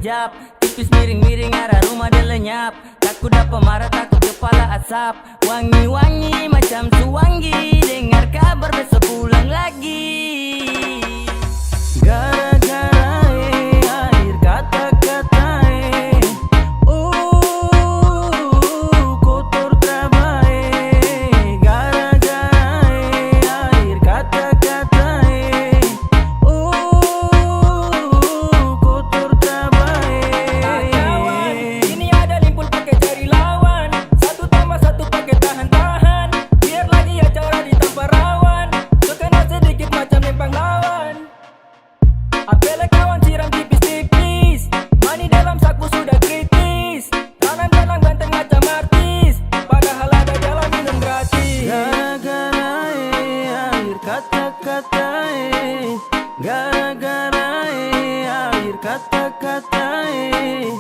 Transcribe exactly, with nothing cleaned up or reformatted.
Tipis miring-miring arah rumah dia lenyap. Taku dapa mara, taku kepala asap. Wangi-wangi macam suwangi. Dengar kabar besok pulang lagi. Gara-gara e, air kata-kata e. Uh, kotor tabae. Gara-gara e, air kata-kata e. Uh, kotor tabae. Ah, kawan, ini ada limpul pake jari lawan. Satu tambah satu pake tahan-tahan. Biar lagi acara di tampa rawan. So kena sedikit macam lempang lawan. Apele kawan siram tipis-tipis. Mani dalam saku sudah kritis. Tanam dalam ganteng macam artis. Padahal ada jalan minum gratis. Gara-gara e, air kata-kata e. Gara-gara e, air kata-kata e.